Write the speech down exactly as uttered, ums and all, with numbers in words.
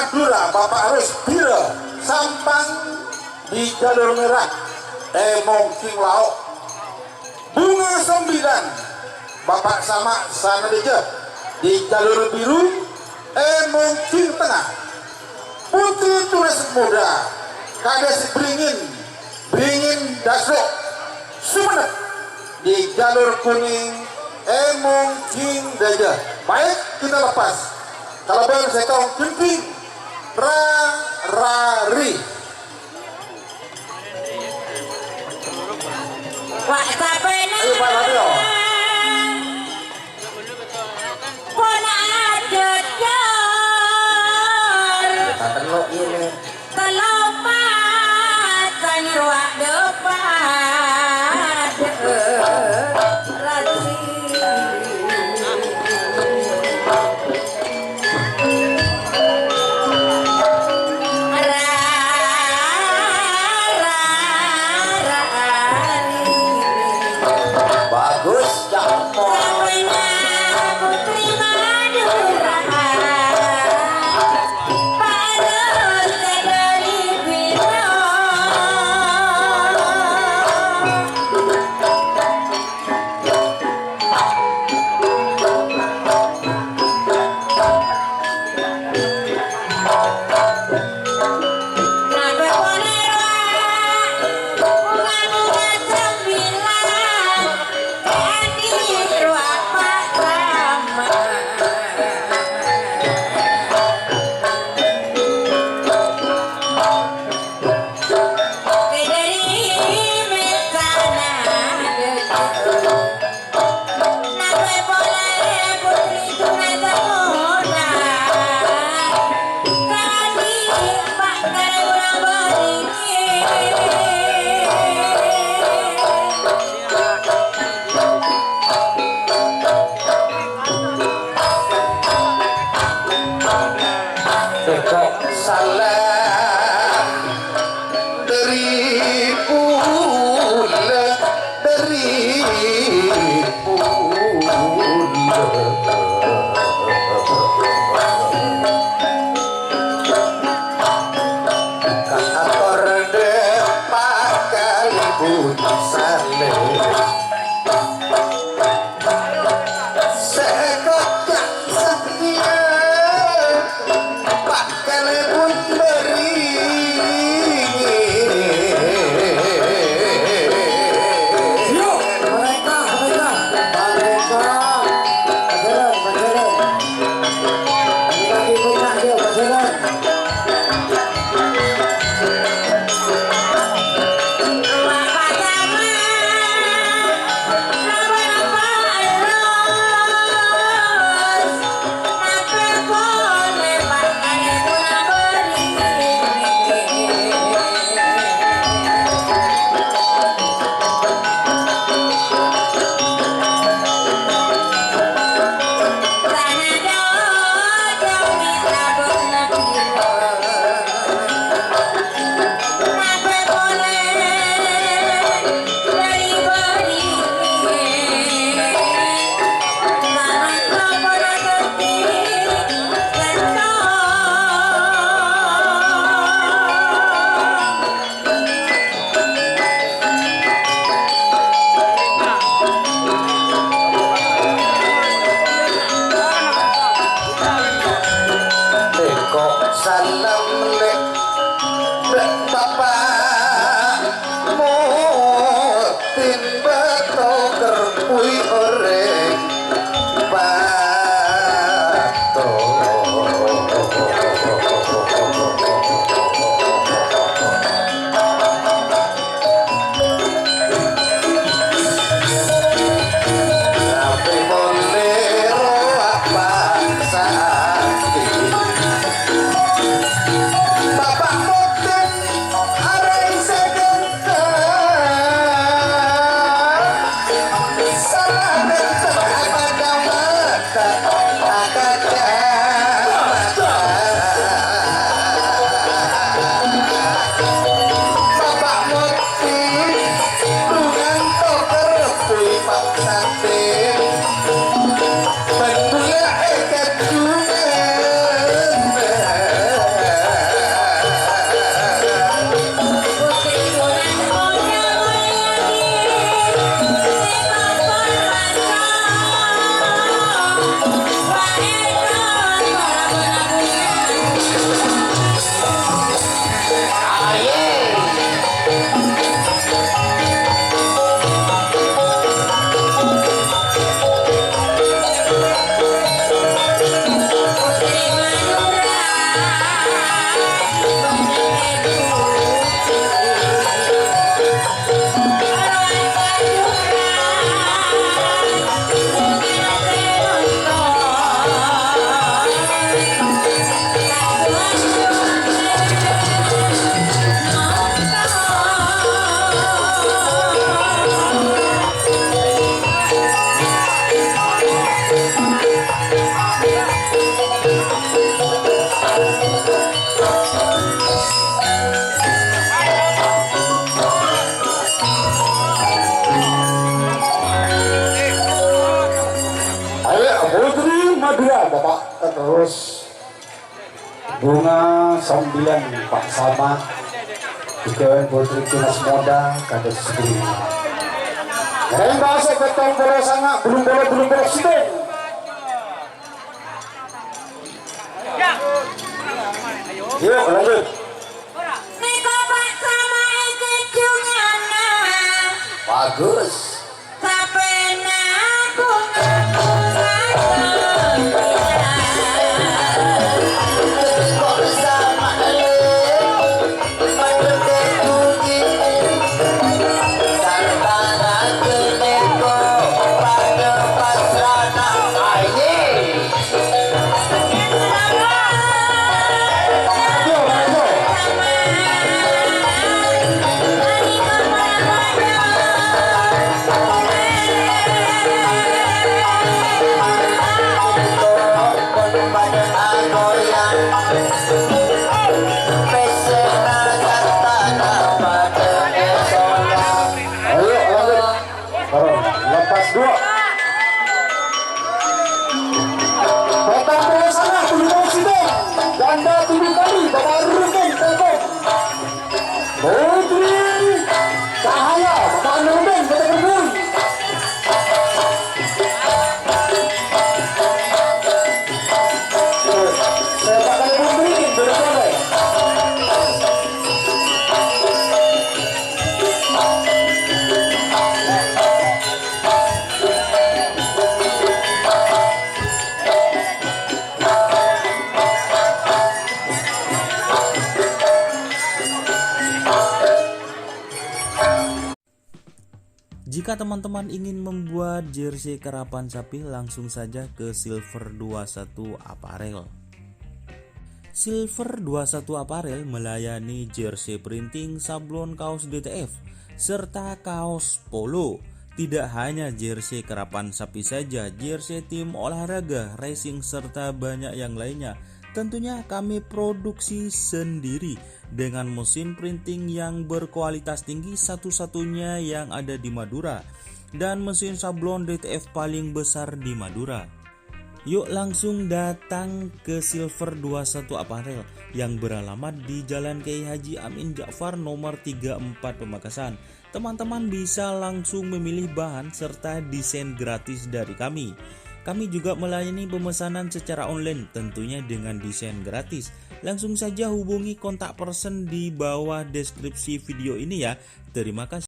Madhurâ, Bapak Rusdira Sampang di jalur merah, è Mongking Lao'. Bhunga Sembilan, Bapak Sama Sanadhâjâ di jalur biru, è Mongking Tengnga. Putri Tunas Muda, Kadhâs Beringin, Beringin Dasro, Sumenep, di jalur kuning, è Mongking Dhâjâ. Baik, kita lepas kalabân sèttong ghânḍhing ra-, rari. Wa' sapèna. Ayo, Pak Satrio. Pon ajhâjhâr. Tatello' iyâ, Lè'. Tello' patang rowa dâpa'. Rajin. Bagus, Cak. Tèko' salam dhâri bulâ, dhâri bulâ. Kaator dâpa' kalèbun salè. Sè koca' satèya, pa' kalèbun bâringè. Yo, mereka, mereka, mereka. Pajaran, pajaran. Lagi punya, yo, pajaran. Tèko' salam lè', dâ' bapa', mo- Timbâ tokèr buwi orèng pato. Tapè polè rowa pasati. Terros bhunga sambilan Pak Sama, bhâdhân Putri Tunas Moda kados bhunga. Rèng bâsè pettong polo sanga', bellung polo, bellung polo sèttong. Yuk, lanjut. Nèko Pak Sama èkejungana. Bagus. Sapèna bunga-bunga. Kok sama le, padha ketuji. Sarta rageneko padha pasrana. Aye. Ayo, ayo. Lepas dua. Petang puluh sana, tujuh puluh sini. Ganda tujuh kali, Bapak Ruben, Ruben. Putri Cahaya, Bapak Ruben, Bapak Ruben. Saya pakai Putri, Bapak Ruben. Jika teman-teman ingin membuat jersey karapan sapi, langsung saja ke Silver dua satu Apparel. Silver dua satu Apparel melayani jersey printing, sablon kaos D T F, serta kaos polo. Tidak hanya jersey karapan sapi saja, jersey tim olahraga, racing, serta banyak yang lainnya. Tentunya kami produksi sendiri dengan mesin printing yang berkualitas tinggi, satu-satunya yang ada di Madura, dan mesin sablon D T F paling besar di Madura. Yuk langsung datang ke Silver dua satu Apparel yang beralamat di Jalan Kiai Haji Amin Ja'far nomor tiga empat Pamekasan. Teman-teman bisa langsung memilih bahan serta desain gratis dari kami. Kami juga melayani pemesanan secara online, tentunya dengan desain gratis. Langsung saja hubungi kontak person di bawah deskripsi video ini ya. Terima kasih.